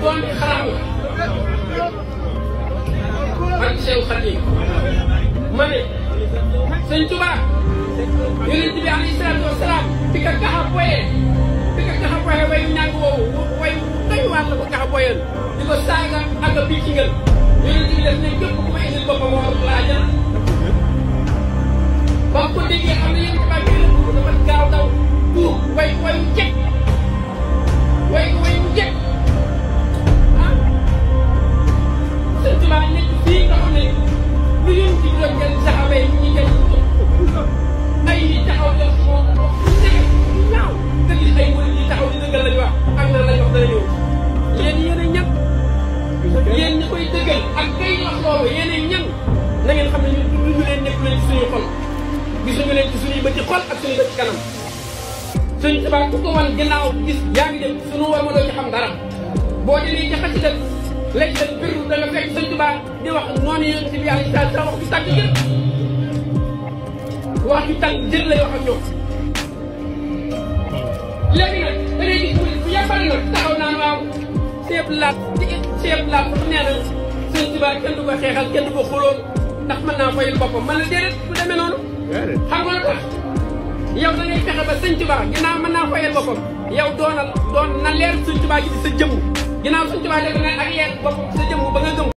doon bi xaraam man Cheikh Khadim ma ne sëñ Tuubaa yonent bi alayhi salaatu wa salaam fi ka gaxa boyee wayu ñàng woowu way doy waar la ko gaxa boyeen di ko saaga ak a bii ci ngel yonent bi def ne képp ku ma indil boppam moo la ajana ba ko déggee xam ne yéen tubaab bi dafa gaaw daw tuub wayu jekk wayu jekk ah sëñ Tuubaa nekk fii nga xam ne lu yonent bi doon jël saxaaba yi ñu jël ay nit taxaw jox moom ñaaw nga gis ay murid yi taxaw di dëggal lañu wax ak nan lañu wax dana ñëw yéen a ñan yéen ñi koy dëggal ak kay wax loolu yéen a ñan na ngeen xam ne ñun dunduñu leen nekk leen ci suñuy xol gisuñu leen ci suñuy bëti xol ak suñuy bëti kanam Sëñ Tuubaa ku ko wan ginnaaw gis yaa ngi dem suñu war ma doo ci xam dara boo demee ci xasida léegi nag biru da nga fekk Sëñ Tuubaa di wax noonu yéen ci bi yàlla si daal wax bi tàgg jër wax bi tàgg jër lay wax ak ñoom léegi nag da ngay gis bu yàbbal nag taxaw naan waaw ceeb laat bu nee na Sëñ Tuubaa kenn du ko xeexal kenn du ko xuloon ndax mën naa fayal boppam man la déedéet bu demee noonu xam nga lu tax yow da ngay fexe ba Sëñ Tuubaa ginnaaw mën naa fayal boppam yow doon na leer Sëñ Tuubaa ji di sa jëmm ginnaaw Sëñ Tuubaa def na ak yeer boppam sa jëmm ba nga gëm